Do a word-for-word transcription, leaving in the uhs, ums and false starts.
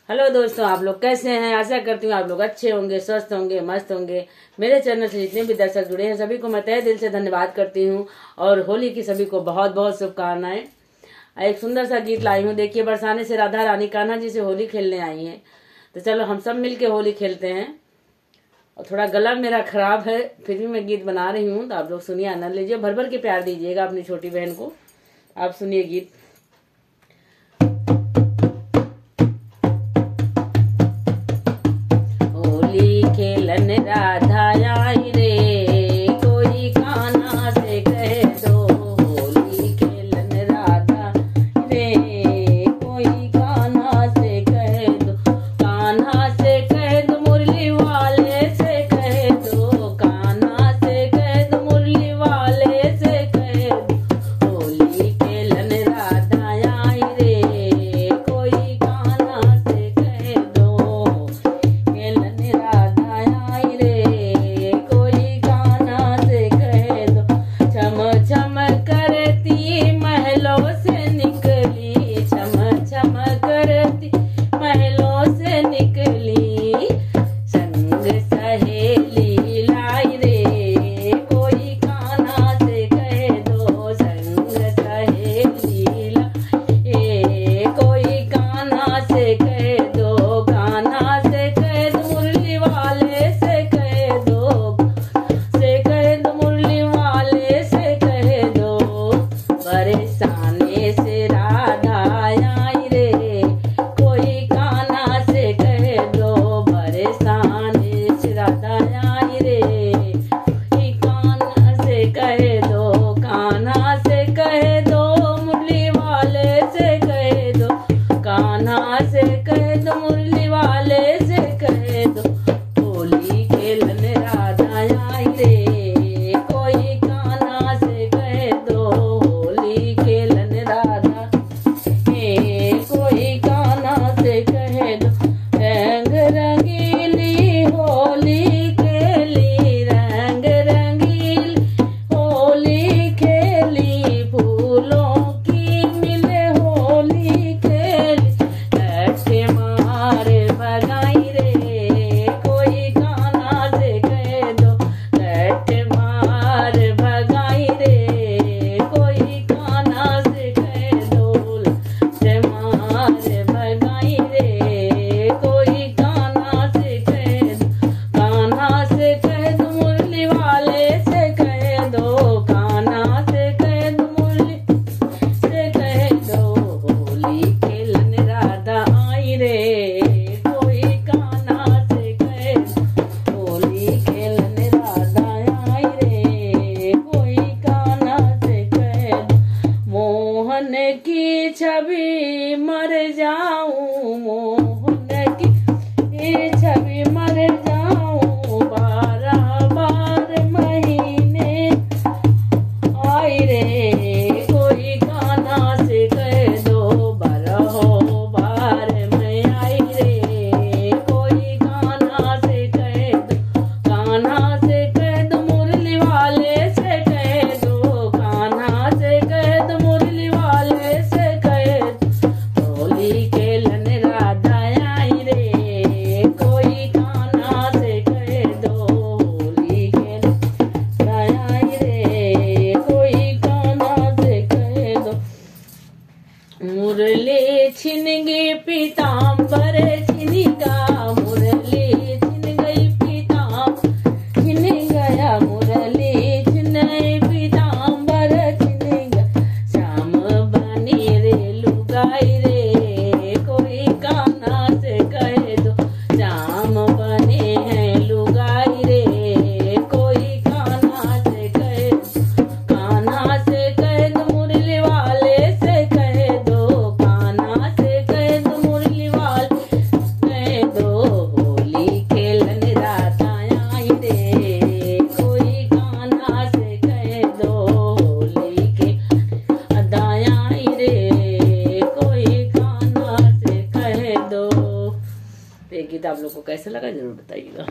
हेलो दोस्तों, आप लोग कैसे हैं? आशा करती हूँ आप लोग अच्छे होंगे, स्वस्थ होंगे, मस्त होंगे। मेरे चैनल से जितने भी दर्शक जुड़े हैं, सभी को मैं तहे दिल से धन्यवाद करती हूँ और होली की सभी को बहुत बहुत शुभकामनाएं। एक सुंदर सा गीत लाई हूँ। देखिए, बरसाने से राधा रानी कान्हा जी से होली खेलने आई हैं। तो चलो, हम सब मिलके होली खेलते हैं। और थोड़ा गला मेरा खराब है, फिर भी मैं गीत बना रही हूँ, तो आप लोग सुनिए, आनंद लीजिए, भर भर के प्यार दीजिएगा अपनी छोटी बहन को। आप सुनिए गीत। होली खेलन राधा आई रे, कोई कान्हा से कह दो। होली खेलन राधा रे, कोई कान्हा से कह दो। कान्हा से कह दो, मुरली वाले से कह दो। कान्हा से कह दो, मुरली वाले से कह दो। होली खेलन राधा आई रे, कोई कान्हा से कह दो। खेलन राधा आई रे, कोई कान्हा से कह दो। छम छम करती महलों से निकली, छम छम करती महलों से निकली। संग सहेली लाई रे, कोई कान्हा से कह दो। संग सहेली लाई, ए, कोई कान्हा से कह दो। कान्हा से कह दो, मुरली वाले से कह दो। से कह दो, मुरली वाले से कह दो। बरसाने से राधा आई रे, कोई कान्हा से कह दो। बरसाने से राधा आई रे, कोई कान्हा से कह दो। कान्हा से कह दो, मुरली वाले से कह दो। कान्हा से कह दो, मुरली वाले से कह दो। होली खेलन राधा आई रे, कोई कान्हा से कह दो। होली खेलन राधा, ए, कोई कान्हा से कह दो। रंग रंगीली होली खेली, रंग रंगीली होली खेली, फूलों की मिले होली खेली। लठ मार भगाई रे, कोई कान्हा से कह दो। लठ मार भगाई रे, कोई कान्हा से कह दो। लठ मार भगाई रे, कोई कान्हा से कह दो। कान्हा से कह दो, मुरली वाले से कह दो। कान्हा से कह दो, मुरली से कह दो, होली खेलन राधा आई रे, कोई कान्हा से कह दो। होली खेलन राधा आई रे, कोई कान्हा से कह दो। मोहन की छवि मर जाऊं, मोहन की छवि मर जाऊं, बारह बार महीने आई रे, कोई कान्हा से कह दो। बारह बार में आई रे, कोई कान्हा से कह दो। कान्हा से कह दो, मुरली वाले से कह दो। कान्हा से कह दो, मुरली वाले से कह दो। होली खेलन राधा आई रे, कोई कान्हा से कह दो। होली खेलन राधा आई रे, कोई कान्हा से कह दो। मुरली छिन गई, पीताम्बर छिन गा, मुरली छिन गई, पीताम्बर छिन गया, मुरली छिन गई, पीताम्बर छिन गया। श्याम बने रे लुगाई रे, कोई कान्हा से कह दो। श्याम बने हैं लुगाई रे, कोई कान्हा से कह दो। कान्हा से कह दो, मुरली वाले से कह दो। कान्हा से कह दो, मुरली वाले कह दो। होली खेलन राधा आई रे, कोई कान्हा से कह दो। होली खेलन राधा आई रे, कोई कान्हा से कह दो। तो ये गीत आप लोग को कैसे लगा, जरूर बताइएगा।